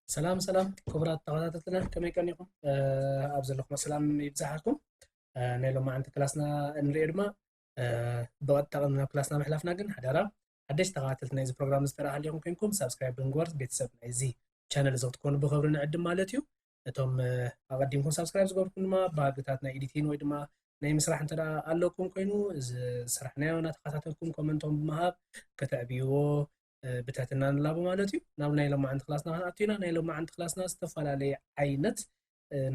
ሰላም ሰላም ክቡራት ተኸታተልትና፣ ከመይ ቀኒኹም? ኣብ ዘለኹም ሰላም ይብዛሓልኩም። ናይ ሎማዓንቲ ክላስና እንሪኦ ድማ፣ ብቐጥታ ቅድሚ ናብ ክላስና ምሕላፍና ግን ሓደራ፣ ሓደሽቲ ተኸታተልቲ ናይዚ ፕሮግራም ዝተረኣሃሊኹም ኮይንኩም ሳብስክራይብ ብምግባር ቤተሰብ ናይዚ ቻነል እዚ ክትኮኑ ብኽብሪ ንዕድም ማለት እዩ። እቶም ኣቐዲምኩም ሳብስክራይብ ዝገበርኩም ድማ ባህግታት ናይ ኤዲቲን ወይ ድማ ናይ ምስራሕ እንተ ኣለኩም ኮይኑ፣ እዚ ስራሕናዮ እናተኸታተልኩም ኮመንቶም ብምሃብ ከተዕብይዎ ብትሕትና ንላቦ ማለት እዩ። ናብ ናይ ሎማዓንቲ ክላስና ክንኣቱ ኢና። ናይ ሎማዓንቲ ክላስና ዝተፈላለየ ዓይነት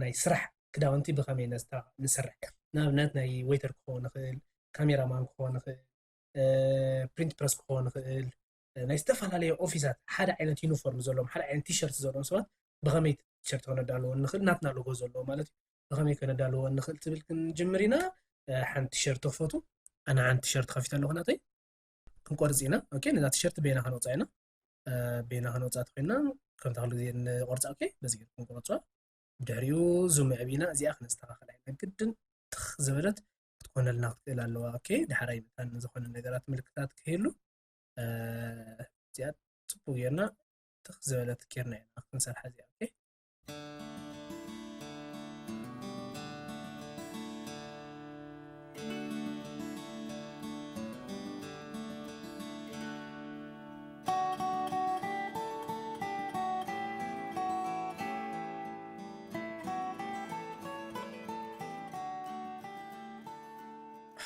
ናይ ስራሕ ክዳውንቲ ብኸመይ ነስታ ንሰርሕ፣ ንኣብነት ናይ ዌይተር ክኸውን ይኽእል፣ ካሜራማን ክኸውን ይኽእል፣ ፕሪንት ፕረስ ክኸውን ይኽእል፣ ናይ ዝተፈላለየ ኦፊሳት ሓደ ዓይነት ዩኒፎርም ዘለዎም፣ ሓደ ዓይነት ቲሸርት ዘለዎም ሰባት ብኸመይ ቲሸርት ከነዳልዎ ንኽእል፣ ናትና ሎጎ ዘለዎ ማለት እዩ። ብኸመይ ከነዳልዎ ንኽእል ትብል ክንጅምር ኢና። ሓንቲ ቲሸርት ክፈቱ። ኣነ ሓንቲ ቲሸርት ከፊተ ኣለኹ ናተይ። ክንቆርጽ ኢና። ኦኬ፣ ነዛ ቲሸርት ቤና ከነውጻ ኢና። ቤና ከነውጻ ተኮይና ከምታ ኩሉ ግዜ ንቆርጻ። ኦኬ፣ በዚ ገይርኩም ቁረጽዋ። ብድሕሪኡ ዙም ኣዕቢና እዚኣ ክነስተኻኽላ ኢና። ግድን ትኽ ዝበለት ክትኮነልና ክትክእል ኣለዋ። ኦኬ፣ ዳሕራይ መታን ዝኾነ ነገራት ምልክታት ክህሉ፣ እዚኣ ጽቡቅ ጌርና ትኽ ዝበለት ጌርና ኢና ክንሰርሓ እዚኣ። ኦኬ፣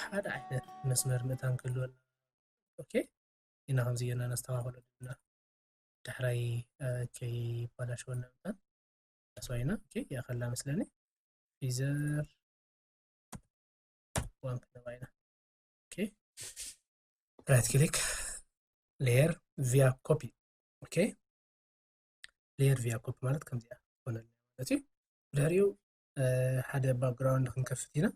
ሓደ ዓይነት መስመር ምእታን ክህልወና። ኦኬ፣ ኢና ከምዚ ጌርና ነስተኻኽሎ ዘለና። ዳሕራይ ከይባላሸወና ምእታን ኣስዋይና። ኦኬ፣ ይኣኸላ መስለኒ። ፊዘር ዋን ክንባ ኢና። ኦኬ፣ ራይት ክሊክ፣ ሌየር ቪያ ኮፒ። ኦኬ፣ ሌየር ቪያ ኮፒ ማለት ከምዚኣ ኮነልና ማለት እዩ። ድሕሪኡ ሓደ ባክግራውንድ ክንከፍት ኢና።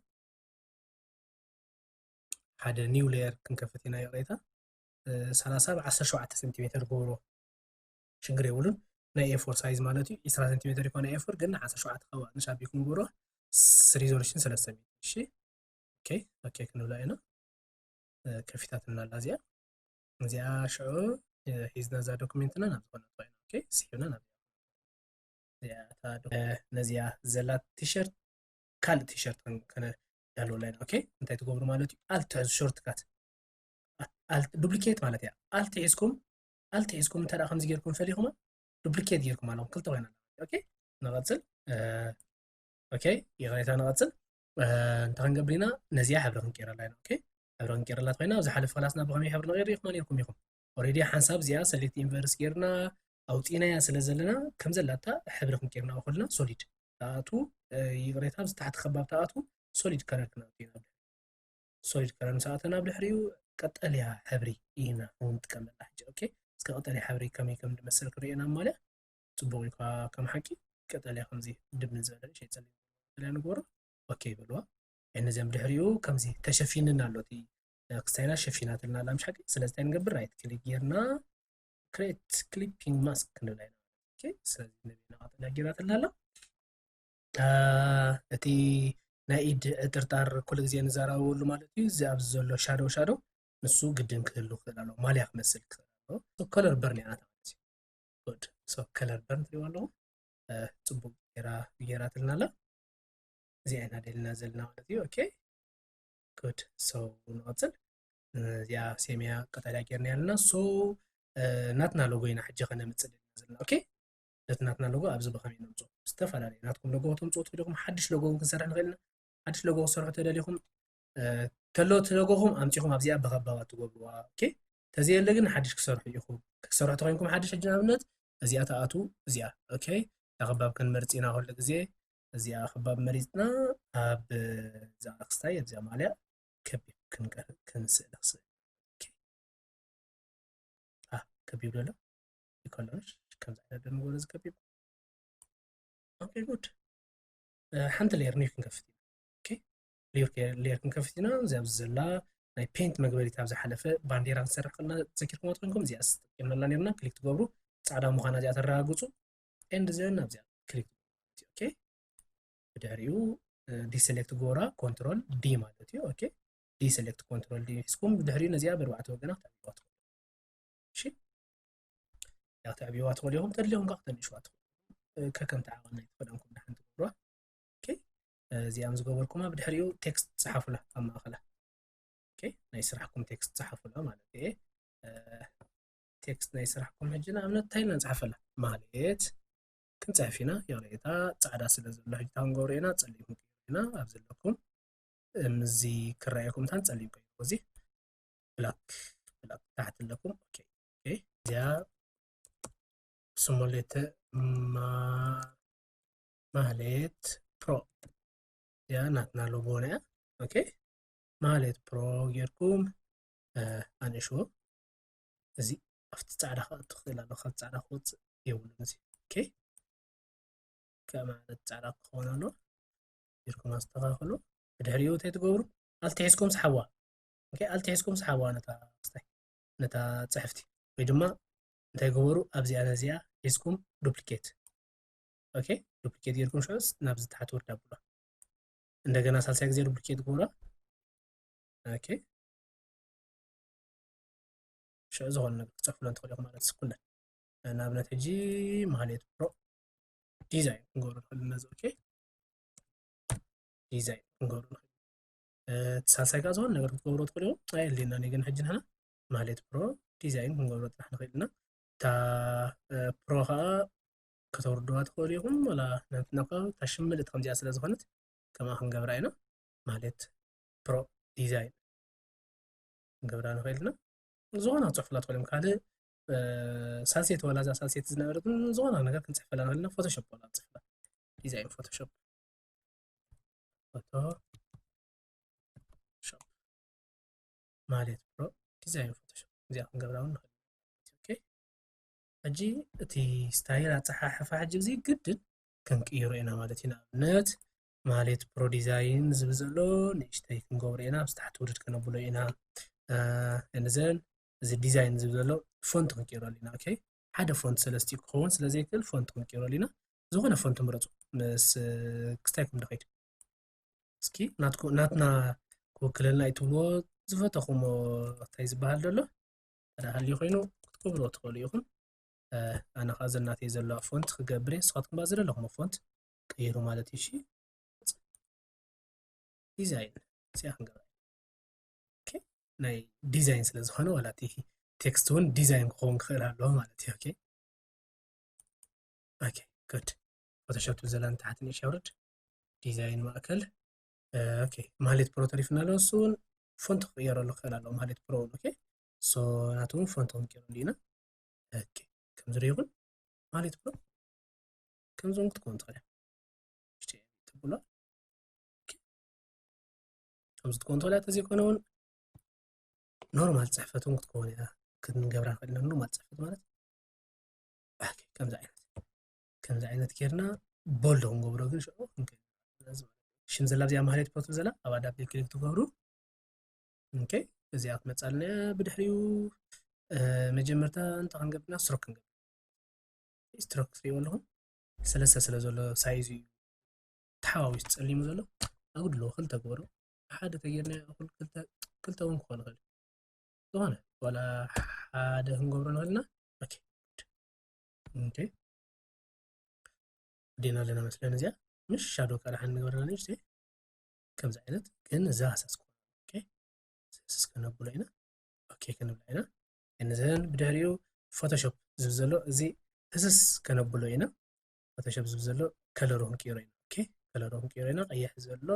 ሓደ ኒው ሌየር ክንከፍት ኢና። ይቕሬታ፣ ሰላሳ ብ ዓሰርተ ሸውዓተ ሴንቲሜተር ገብሮ፣ ሽግር የብሉን። ናይ ኤ ፎር ሳይዝ ማለት እዩ። ዕስራ ሴንቲሜተር ይኮነ ኤ ፎር፣ ግን ዓሰርተ ሸውዓተ ከባቢ ንሻቢ ክንገብሮ፣ ሪዞሉሽን ሰለስተ ሚእቲ። እሺ፣ ኦኬ፣ ኦኬ ክንብላ ኢና። ከፊታትና ኣላ እዚኣ። እዚኣ ሽዑ ሒዝና እዛ ዶክሜንትና ናብ ዝኾነ ኮይና፣ ኦኬ፣ ስሒብና ናብ እዚኣ፣ ነዚኣ ዘላ ቲሸርት ካልእ ቲሸርት ከነዳልወላ ኢና። ኦኬ፣ እንታይ ትገብሩ ማለት እዩ? ኣልት ትሕዙ፣ ሾርትካት። ኣልት ዱፕሊኬት ማለት እያ። ኣልት ሒዝኩም፣ ኣልት ሒዝኩም እንተ ደኣ ከምዚ ጌርኩም ፈሊኹማ፣ ዱፕሊኬት ጌርኩም ኣለኹም። ክልተ ኮይና ኣላ። ኦኬ፣ ንቐጽል። ኦኬ፣ ይቕሬታ፣ ንቐጽል። እንታይ ክንገብር ኢና? ነዚኣ ሕብሪ ክንቀይረላ ኢና። ኦኬ፣ ሕብሪ ክንቀይረላ ኮይና፣ ኣብ ዝሓለፈ ክላስና ብኸመይ ሕብሪ ንቐይር ርኢኹማ ኔርኩም ኢኹም። ኦልሬዲ ሓንሳብ እዚኣ ሰሌክት ኢንቨርስ ጌርና ኣውጺእናያ ስለ ዘለና፣ ከም ዘላታ ሕብሪ ክንቀይር ኢና። ከለና ሶሊድ ትኣቱ፣ ይቕሬታ፣ ኣብዚ ታሕቲ ከባቢ ትኣቱ፣ ሶሊድ ከለር ክንኣቱ ኢና። ሶሊድ ከለር ምስ ኣተና ኣብ ድሕሪኡ ቀጠልያ ሕብሪ ኢና ክንጥቀመላ ሕጂ። ኦኬ፣ እስከ ቀጠልያ ሕብሪ ከመይ ከም ዝመስል ክንሪኦ ኢና። ማለ ጽቡቕ እዩ። ካብ ከም ሓቂ ቀጠልያ ከምዚ ድብን ዝበለ፣ ሸይ ጸሊም ቀጠልያ ንግበሮ። ኦኬ በልዋ። ነዚኦም ድሕሪኡ ከምዚ ተሸፊንና ኣሎ፣ እቲ ክስታይና ሸፊናትልና ኣላ፣ ምሽ ሓቂ። ስለዚ እንታይ ንገብር? ራይት ክሊክ ጌርና ክሬት ክሊፒንግ ማስክ ክንብላ ኢና። ኦኬ፣ ስለዚ ነዚና ቀጠልያ ጌራትልና ኣላ። አ፣ እቲ ናይ ኢድ ዕጥርጣር ኩሉ ግዜ ንዘራረበሉ ማለት እዩ። እዚ ኣብዚ ዘሎ ሻዶው፣ ሻዶው ንሱ ግድን ክህሉ ክኽእል ኣለዎ፣ ማልያ ክመስል ክኽእል ኣለዎ። ሶ ከለር በርን እያ ናታ ማለት እዩ። ጉድ። ሶ ከለር በርን ትሪእዋ ኣለኹም። አ፣ ጽቡቕ ጌራ፣ ጌራትልና ኣላ። እዚኣ ኢና ደልና ዘለና ማለት እዩ። ኦኬ፣ ጉድ። ሶ ንቐጽል። እዚኣ ሴምያ ቀጠልያ ጌርና ኣለና። ሶ፣ እ፣ ናትና ሎጎ ኢና ሕጂ ከነምጽእ ደልና ዘለና። ኦኬ፣ ነቲ ናትና ሎጎ ኣብዚ ብኸመይ ነምጽኦ? ዝተፈላለዩ ናትኩም ሎጎ ከተምጽኡ ትኽእሉ ኢኹም። ሓድሽ ሎጎ እውን ክንሰርሕ ንኽእል ኢና። ሓድሽ ሎጎ ክትሰርሑ ተደሊኹም፣ እ፣ ተሎ እቲ ሎጎኹም ኣምጺኹም ኣብዚኣ ብኸባባት ትገብርዋ። ኦኬ፣ ተዘየለ ግን ሓድሽ ክሰርሑ ኢኹም። ክትሰርሑ ተኾይንኩም ሓድሽ ሕጂ ንኣብነት እዚኣ ትኣቱ፣ እዚኣ። ኦኬ፣ እታ ኸባብ ክንመርጽ ኢና ኩሉ ግዜ። እዚኣ ኸባብ መሪጽና ኣብ እዛ ክስታይ፣ ኣብዚኣ ማልያ ከቢብ ክንቀ-፣ ክንስእል ንኽስእል። ኦኬ። አ፣ ከቢብ ዘሎ ይከሎንሽ፣ ከምዚ ዓይነት ንገብሮ እዚ ከቢብ። ኦኬ፣ ጉድ። እ፣ ሓንቲ ሌየር ኒው ክንከፍት ኢና። ኦኬ፣ ሌየር፣ ሌየር ክንከፍት ኢና። እዚ ኣብዚ ዘላ ናይ ፔንት መግበሪት ኣብ ዝሓለፈ ባንዴራ ክንሰርሕ ከለና ዘኪርኩምዎ ተኮይንኩም፣ እዚኣ ተጠቂምናላ ኔርና። ክሊክ ትገብሩ፣ ጻዕዳ ምዃና እዚኣ ተረጋግጹ። ኤንድ ዘን ኣብዚኣ ክሊክ ትገብሩ። ኦኬ፣ ብድሕሪኡ፣ እ፣ ዲሰሌክት ጎራ ኮንትሮል ዲ ማለት እዩ። ኦኬ፣ ዲሰሌክት ኮንትሮል ዲ ሒዝኩም ብድሕሪኡ ነዚኣ ብኣርባዕተ ወገና ክተዕብይዋ ትኽእሉ። እሺ፣ ያ ክተዕብይዋ ትኽእሉ ኢኹም፣ ተድልዮም ከዓ ክተንእሽዋ ትኽእሉ። ከከምቲ ዓቐን ናይ ተኸደንኩም ደሓን ትገብሩዋ። ኦኬ፣ እዚኣም ዝገበርኩማ ብድሕሪኡ ቴክስት ጸሓፉላ ኣብ ማእኸላ። ኦኬ፣ ናይ ስራሕኩም ቴክስት ጸሓፉላ ማለት እየ። ቴክስት ናይ ስራሕኩም ሕጂ ንኣብነት እንታይ ኢልና ንጽሓፈላ? ማህሌት ክንጽሕፍ ኢና። ይቕሬታ፣ ጻዕዳ ስለ ዘሎ ሕጂ ክንገብሮ ኢና፣ ጸሊም ክንገብሮ ኢና። ኣብ ዘለኩም እምዚ ክረኣየኩም እንታን ጸሊም ኮይኑ እዚ ብላክ ብላክ ታሕቲ ኣለኩም። ኦኬ፣ ኦኬ። እዚኣ ስሞሌተ ማ-፣ ማህሌት ፕሮ እዚኣ ናትና ሎጎ እያ። ኦኬ፣ ማህሌት ፕሮ ጌርኩም፣ እ፣ ኣንእሽዎ። እዚ ኣብቲ ጻዕዳ ክኣቱ ክኽእል ኣሎ፣ ካብ ጻዕዳ ክወጽእ የብሉን እዚ። ኦኬ፣ ከም ማለት ጻዕዳ ክኸውን ኣሎ። ጌርኩም ኣስተኻኽሉ። ብድሕሪኡ እንታይ ትገብሩ? ኣልቲ ሒዝኩም ስሓብዋ። ኦኬ፣ ኣልቲ ሒዝኩም ስሓብዋ ነታ ክስታይ፣ ነታ ጽሕፍቲ። ወይ ድማ እንታይ ግበሩ? ኣብዚኣ ነዚኣ ሒዝኩም ዱፕሊኬት። ኦኬ፣ ዱፕሊኬት ጌርኩም ሽዑስ ናብዚ ታሕቲ ወርድ ኣብሉዋ። እንደገና ሳልሳይ ግዜ ዱፕሊኬት ግበሩዋ። ኦኬ፣ ሽዑ ዝኾነ ነገር ክትጽሕፉለን ትኽእሉ ኢኹም ማለት እዩ። ኩለን ንኣብነት ሕጂ ማህሌት ፕሮ ዲዛይን ክንገብሮ ንኽእል ነዚ። ኦኬ፣ ዲዛይን ክንገብሮ ንኽእል። እ፣ እቲ ሳልሳይ ከኣ ዝኾነ ነገር ክትገብሮ ትኽእሉ ኢኹም። ኣየድልየናን እዩ ግን ሕጂ ንሕና ማህሌት ፕሮ ዲዛይን ክንገብሮ ጥራሕ ንኽእል ኢና። እታ፣ እ፣ ፕሮ ከኣ ከተውርድዋ ትኽእሉ ኢኹም። ወላ ናትና እኳ እታ ሽም ምልእቲ ከምዚኣ ስለ ዝኾነት ከምኣ ክንገብራ ኢና። ማህሌት ፕሮ ዲዛይን ክንገብራ ንኽእል ኢና። ዝኾነ ክትጽሕፉላ ትኽእሉ ኢኹም። ካልእ፣ እ፣ ሳልሴት፣ ወላ እዛ ሳልሴት ዝነበረት እውን ዝኾነ ነገር ክንጽሕፈላ ንኽእል ኢና። ፎቶሾፕ ወላ ንጽሕፈላ። ዲዛይን ፎቶሾፕ። ፎቶሾፕ ማለት ፕሮ ዲዛይን ፎቶሾፕ። እዚኣ ክንገብራ እውን ንኽእል። ኦኬ። ሕጂ እቲ ስታይል ኣጸሓሕፋ ሕጂ እዚ ግድን ክንቅይሮ ኢና ማለት እዩ። ንኣብነት ማህሌት ፕሮ ዲዛይን ዝብል ዘሎ ንእሽተይ ክንገብሮ ኢና፣ ኣብዚ ታሕቲ ውርድ ከነብሎ ኢና። እ፣ እንዘን እዚ ዲዛይን ዝብል ዘሎ ፎንት ክንቅይረሉ ኢና። ኦኬ፣ ሓደ ፎንት ሰለስቲኡ ክኸውን ስለ ዘይክእል ፎንት ክንቅይረሉ ኢና። ዝኾነ ፎንት ምረጹ ምስ ክስታይኩም ዶ ከይዱ። እስኪ ናትኩ-፣ ናትና ክውክለልና እዩ ትብልዎ ዝፈተኹሞ እንታይ ዝበሃል ዘሎ እንተ ደኣ ሃልዩ ኮይኑ ክትገብርዎ ትኽእሉ ኢኹም። እ፣ ኣነ ኸኣ ዘናተይ ዘለዋ ፎንት ክገብር እየ። ንስኻትኩም ከኣ ዝደለኹሞ ፎንት ቀይሩ ማለት እዩ። እሺ፣ ዲዛይን እዚኣ ክንገብራ። ኦኬ፣ ናይ ዲዛይን ስለ ዝኾነ ዋላ እቲ ቴክስት እውን ዲዛይን ክኸውን ክኽእል ኣለዎ ማለት እዩ። ኦኬ፣ ኦኬ፣ ጉድ። ፎቶሾፕ ትብል ዘላ ንታሕቲ ንእሽተይ ኣውርድ። ዲዛይን ማእከል። እ፣ ኦኬ፣ ማህሌት ፕሮ ተሪፍና ኣሎ። እሱ እውን ፎንት ክቕየረሉ ክኽእል ኣለዎ፣ ማህሌት ፕሮ እውን። ኦኬ፣ ሶ ናቱ እውን ፎንት ክንቅይረሉ ኢና። ኦኬ፣ ከምዚ ዶ ይኹን? ማህሌት ፕሮ ከምዚ እውን ክትከውን ትኽእል እያ። እሺ፣ ተብሎ። ኦኬ፣ ከምዚ ክትከውን ትኽእል እያ። እንተዘይኮነ እውን ኖርማል ጽሕፈት እውን ክትከውን እያ። ክንገብራ ንኽእል ኢና። ኖርማል ጽሕፈት ማለት፣ ኦኬ፣ ከምዚ ዓይነት፣ ከምዚ ዓይነት ጌርና ቦልድ ክንገብሮ ግን ሽዑ ክንከይድ። ሽም ዘላ ኣብዚኣ ማህሌት ፕሮ ትብል ዘላ ኣብኣ ዳብል ክሊክ ትገብሩ። ኦኬ፣ እዚኣ ትመጻልና እያ። ብድሕሪኡ፣ እ፣ መጀመርታ እንታይ ክንገብር ኢና? ስትሮክ ክንገብር። ስትሮክ ትሪእዎ ኣለኹም ሰለስተ ስለ ዘሎ ሳይዙ እዩ ተሓዋዊሱ ጸሊሙ ዘሎ። ኣጉድሎ ክልተ ግበሮ። ሓደ ተጌርና እኹል ክልተ፣ ክልተ እውን ክኾን ይኽእል። ዝኾነ ዋላ ሓደ ክንገብሮ ንኽእል ኢና። ኦኬ፣ ኦኬ፣ ወዲና ኣለና መስለኒ። እዚኣ ምስ ሻዶ ከኣ ደሓን ንገብረላ ንእሽተይ። ከምዚ ዓይነት ግን እዛ ሃሳስ ክኾን። ኦኬ፣ ሃሳስ ከነብሎ ኢና። ኦኬ ክንብላ ኢና። እንዘን ብድሕሪኡ ፎቶሾፕ ዝብል ዘሎ እዚ ህስስ ከነብሎ ኢና። ፎቶሾፕ ዝብል ዘሎ ከለሩ ክንቅይሮ ኢና። ኦኬ፣ ከለሩ ክንቅይሮ ኢና። ቀይሕ ዘሎ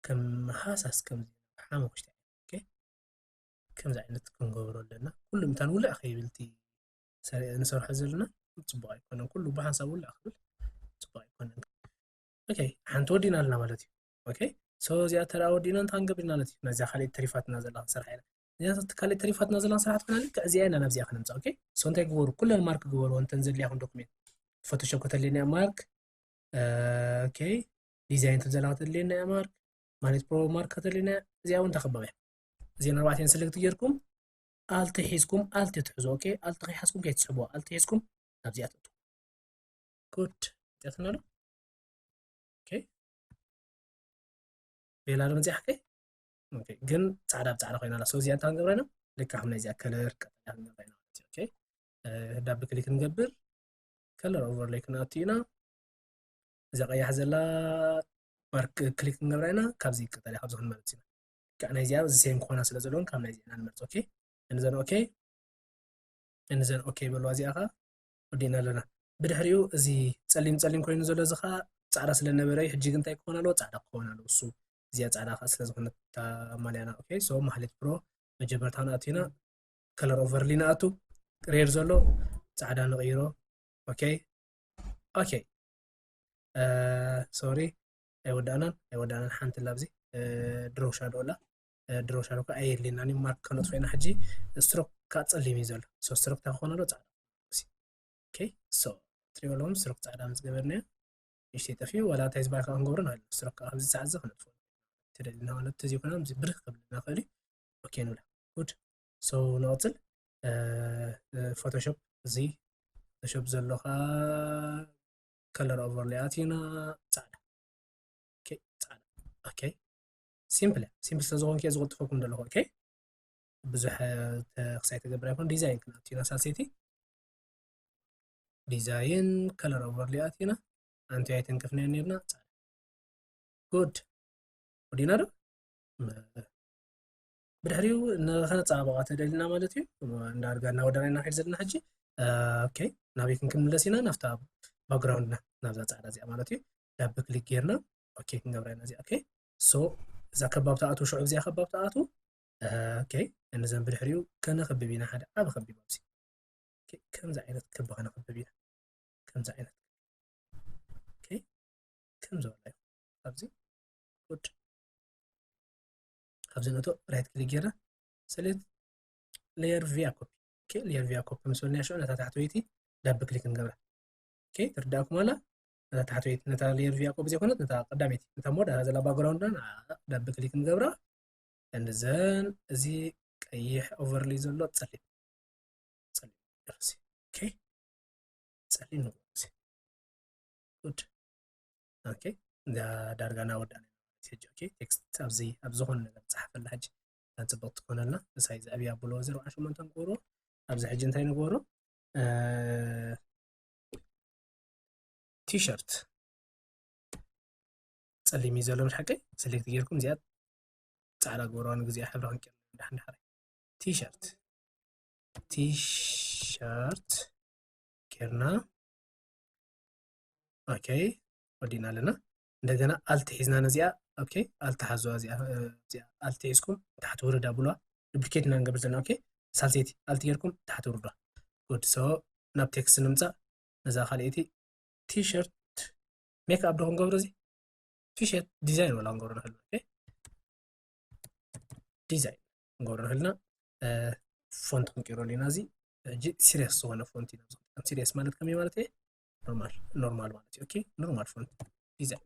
ከም ሃሳስ ከምዚ ሓመኩሽታይ። ኦኬ፣ ከምዚ ዓይነት ክንገብሮ ኣለና። ኩሉ ምታን ውልዕ ከይብል እቲ ሰሪ-፣ ንሰርሖ ዘለና ጽቡቕ ኣይኮነን። ኩሉ ብሓንሳብ ውልዕ ክብል ጽቡቕ ኣይኮነን። ኦኬ፣ ሓንቲ ወዲና ኣለና ማለት እዩ። ኦኬ፣ ሶ እዚኣ ተራ ወዲና እንታይ ክንገብር ኢና ማለት እዩ? ነዚኣ ካልእ ተሪፋትና ዘላ ክንሰርሓ ኢና። እዚኣ ካልእ ተሪፋትና ዘላ ክንሰርሓ ትኾና ልክዕ እዚኣ ኢና ናብዚኣ ክነምጻ። ኦኬ፣ ሶ እንታይ ግበሩ? ኩለን ማርክ ግበሩ። እንተን ዘድልያኹም ዶክሜንት ፎቶሾፕ ከተድልየና እያ ማርክ። ኦኬ፣ ዲዛይን ትብል ዘላ ከተድልየና እያ ማርክ። ማህሌት ፕሮ ማርክ ከተድልየና እያ። እዚኣ እውን ተኸበበ። እዚአን ኣርባዕቲአን ሰለክት ጌርኩም ኣልት ሒዝኩም ኣልት ትሕዙ። ኦኬ፣ ኣልት ከይሓዝኩም ከይትስሕብዋ። ኣልት ሒዝኩም ናብዚኣ ትእትዉ። ጉድ፣ መጺኣትና ዶ? ኦኬ፣ ቤላ ዶ መጺኣሕከ? ኦኬ፣ ግን ጻዕዳ ብጻዕዳ ኮይና ኣላ። ሶ እዚኣ እንታይ ክንገብራ ኢና? ልክዕ ከም ናይዚኣ ከለር ቀጠልያ ክንገብራ ኢና ማለት እዩ። ኦኬ፣ እ፣ ዳብል ክሊክ ንገብር። ከለር ኦቨርሌይ ክንኣቱ ኢና። እዛ ቀያሕ ዘላ ማርክ ክሊክ ክንገብራ ኢና። ካብዚ ቀጠልያ ካብዚ ክንመርጽ ኢና። ከዓ ናይዚኣ እዚ ሴም ክኾና ስለ ዘለውን ካብ ናይዚኣ ኢና ንመርጽ። ኦኬ፣ እንዘን ኦኬ፣ እንዘን ኦኬ በልዋ። እዚኣ ኸዓ ወዲእና ኣለና። ብድሕሪኡ እዚ ጸሊም ጸሊም ኮይኑ ዘሎ እዚ ኸዓ ጻዕዳ ስለ ነበረ እዩ። ሕጂ ግን እንታይ ክኾን ኣለዎ? ጻዕዳ ክኾን ኣለዎ። እሱ እዚኣ ጻዕዳ ኸዓ ስለ ዝኾነት እታ ማልያና። ኦኬ፣ ሶ ማህሌት ፕሮ መጀመርታ ንኣቱ ኢና። ከለር ኦቨርሊ ንኣቱ፣ ሬድ ዘሎ ጻዕዳ ንቕይሮ። ኦኬ፣ ኦኬ። ሶሪ፣ ኣይወዳእናን፣ ኣይወዳእናን። ሓንቲ ላብዚ ድሮ ሻዶ ኣላ። ድሮ ሻዶ ከ ኣየድልየናን እዩ። ማርክ ከነጥፎ ኢና። ሕጂ ስትሮክ ከ ጸሊም እዩ ዘሎ። ሶ ስትሮክ እንታይ ክኾን ኣሎ? ጻዕዳ። ኦኬ፣ ሶ ትሪኦ ኣለኹም ስትሮክ ጻዕዳ ምስ ገበርናዮ ንእሽተይ ጠፊኡ። ዋላ እንታይ ዝበሃል ከ ክንገብሮ ንኽእል። ስትሮክ ከ ኣብዚ ሰዓት እዚ ክነጥፎ ተደሊና ማለት እዚ ይኮና ኣብዚ ብርህ ክብልና ይኽእል እዩ። ኦኬ ንብላ። ጉድ። ሶ ንቐጽል። ፎቶሾፕ እዚ ፎቶሾፕ ዘሎ ከ ከለር ኦቨርሌይ ኣቲና ጻዕዳ። ኦኬ፣ ጻዕዳ። ኦኬ፣ ሲምፕል እያ። ሲምፕል ስለ ዝኾንክ እየ ዝቕልጥፈኩም ዘለኹ። ኦኬ፣ ብዙሕ ክሳይ ተገብር ኣይኮን። ዲዛይን ክንኣቱ ኢና ሳልሰይቲ። ዲዛይን ከለር ኦቨርሌይ ኣቲና። ኣንቲ ኣይተንክፍናዮ ነርና። ጻዕዳ። ጉድ። ወዲና ዶ? ብድሕሪኡ ንኸነፀባበቓ ተደሊና ማለት እዩ። እንዳርጋ እናወደና ኢና ንኸይድ ዘለና ሕጂ። ኦኬ፣ ናበይ ክንክምለስ ኢና? ናብታ ባክግራውንድና፣ ናብዛ ጻዕዳ እዚኣ ማለት እዩ። ዳብል ክሊክ ጌርና ኦኬ ክንገብራ ኢና እዚኣ። ኦኬ፣ ሶ እዛ ከባብ ትኣቱ፣ ሽዑ እዚኣ ከባብ ትኣቱ። ኦኬ፣ እንዘን ብድሕሪኡ ከነኽብብ ኢና ሓደ ዓቢ ኸቢብ ኣብዚ። ኦኬ፣ ከምዚ ዓይነት ክቢ ከነኽብብ ኢና። ከምዚ ዓይነት። ኦኬ፣ ከም ዝበላ እዩ። ኣብዚ ጉድ። ኣብዚ ነቶ ራይት ክሊክ ጌርና ሰሌክት ሌየር ቪያ ኮፒ። ኦኬ፣ ሌየር ቪያ ኮፒ ምስ በልና ሽዑ ነታ ታሕተወይቲ ዳብል ክሊክ ንገብራ። ኦኬ፣ ትርዳእኩም ኣላ? ነታ ታሕተወይቲ፣ ነታ ሌየር ቪያ ኮፒ ዘይኮነት፣ ነታ ቀዳመይቲ፣ ነታ ሞዳ ዘላ ባክግራውንድና ዳብል ክሊክ ንገብራ። እንዘን እዚ ቀይሕ ኦቨርሊ ዘሎ ጸሊም፣ ጸሊም ንገብር እዚ። ኦኬ፣ ጸሊም ንገብር እዚ። ጉድ። ኦኬ፣ እንዳ ዳርጋ እናወዳእና ኢና ማለት እዩ። ኦኬ፣ ቴክስት ኣብዚ፣ ኣብ ዝኾነ ነገር ጸሓፈላ ሕጂ፣ እታ ጽብቕቲ ትኾነልና። ንሳይ እዚ ኣብያ ብሎ እዚ ኣርባዕተ ሸሞንተ ንገብሮ። ኣብዚ ሕጂ እንታይ ንገብሮ? እ፣ ቲሸርት ጸሊም እዩ ዘሎ፣ ምስ ሓቀይ ሰሌክት ጌርኩም እዚኣ ጻዕዳ ግበርዋ፣ ንግዜኣ ሕብራ ክንቀይር ንድሓን ድሓር። ቲሸርት፣ ቲሸርት ጌርና። ኦኬ፣ ወዲና ኣለና። እንደገና ኣልት ሒዝና ነዚኣ፣ ኦኬ፣ ኣልት ሓዝዋ እዚኣ፣ እ፣ እዚኣ ኣልት ሒዝኩም ታሕቲ ውርድ ኣብሉዋ። ዱፕሊኬት ኢና ንገብር ዘለና። ኦኬ፣ ሳልሰይቲ ኣልት ጌርኩም ታሕቲ ውርድዋ። ጉድ። ሶ ናብ ቴክስት ንምጻእ፣ ነዛ ካልኣይቲ ቲሸርት ሜክኣፕ ዶ ክንገብሮ እዚ? ቲሸርት ዲዛይን ወላ ክንገብሮ ንኽእል። ኦኬ፣ ዲዛይን ክንገብሮ ንኽእል ኢና። እ፣ ፎንት ክንቅይረሉ ኢና። እዚ ሕጂ ሲሪየስ ዝኾነ ፎንት ኢና ንጥቀም። ሲሪየስ ማለት ከመይ ማለት እየ? ኖርማል፣ ኖርማል ማለት እዩ። ኦኬ፣ ኖርማል ፎንት ዲዛይን።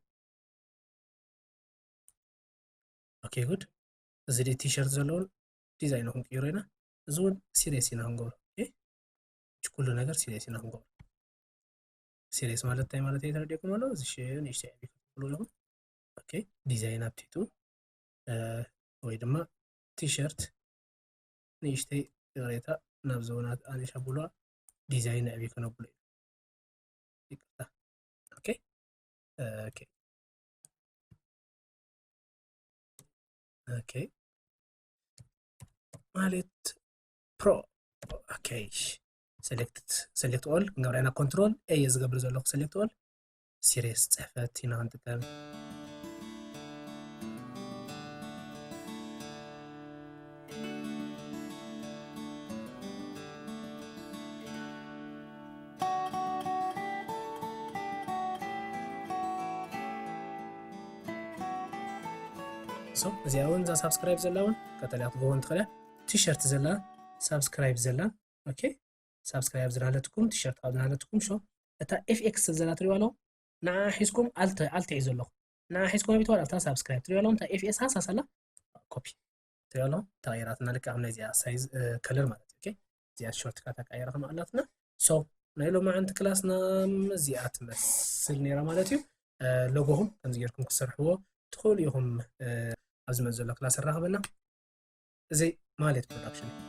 ኦኬ፣ ጉድ። እዚ ዲ ቲሸርት ዘለውን ዲዛይን ክንቅይሮ ኢና። እዚ እውን ሲሪየስ ኢና ክንገብሮ። ኦኬ፣ ኩሉ ነገር ሲሪየስ ኢና ክንገብሮ። ሲሪየስ ማለት እንታይ ማለት እዩ ተረዲእኩም ኣሎ? እዚ ሽዑ ንእሽተይ ዕብይ ክትብሉ ኣለኹም። ኦኬ፣ ዲዛይን ኣብ ትሕቱ፣ እ፣ ወይ ድማ ቲሸርት ንእሽተይ ይቕሬታ ናብ ዘበናት ኣንሻ ብሉዋ ዲዛይን ዕብይ ከነብሎ እዩ። ይቅርታ። ኦኬ፣ ኦኬ፣ ኦኬ። ማለት ፕሮ። ኦኬ፣ ሰሌክት፣ ሰሌክት ኦል ክንገብራ ኢና። ኮንትሮል ኤ እየ ዝገብር ዘለኹ። ሰሌክት ኦል ሲሪየስ ጽሕፈት ኢና ክንጥቀም። ሶ እዚኣ እውን እዛ ሳብስክራይብ ዘላ እውን ቀጠልያ ክትገውን ትኽእል እያ። ቲሸርት ዘላ ሳብስክራይብ ዘላ። ኦኬ፣ ሳብስክራይብ ዝናለትኩም፣ ቲሸርት ካብ ዝናለትኩም፣ ሾ እታ ኤፍ ኤክስ ዘላ ትሪእዋ ኣለኹም። ንዓ ሒዝኩም ኣልተ፣ ኣልተ ሒዙ ኣለኹ። ንዓ ሒዝኩም ኣቢት ዋላ ኣብታ ሳብስክራይብ ትሪእዋ ኣለኹም፣ እታ ኤፍ ኤስ ሃሳስ ኣላ። ኮፒ ትሪእዋ ኣለኹም፣ ተቐይራትና ልክዕ ከም ናይዚኣ ሳይዝ፣ እ፣ ከለር ማለት እዩ። ኦኬ፣ እዚኣ ሾርት ካት ኣቃይራ ከም ኣላትና። ሶ ናይ ሎማዓንቲ ክላስና እዚኣ ትመስል ነይራ ማለት እዩ። እ፣ ሎጎኹም ከምዚ ጌርኩም ክትሰርሕዎ ትኽእሉ ኢኹም። እ፣ ኣብ ዝመጽእ ዘሎ ክላስ ኣራኽበና። እዚ ማለት ፕሮዳክሽን እዩ።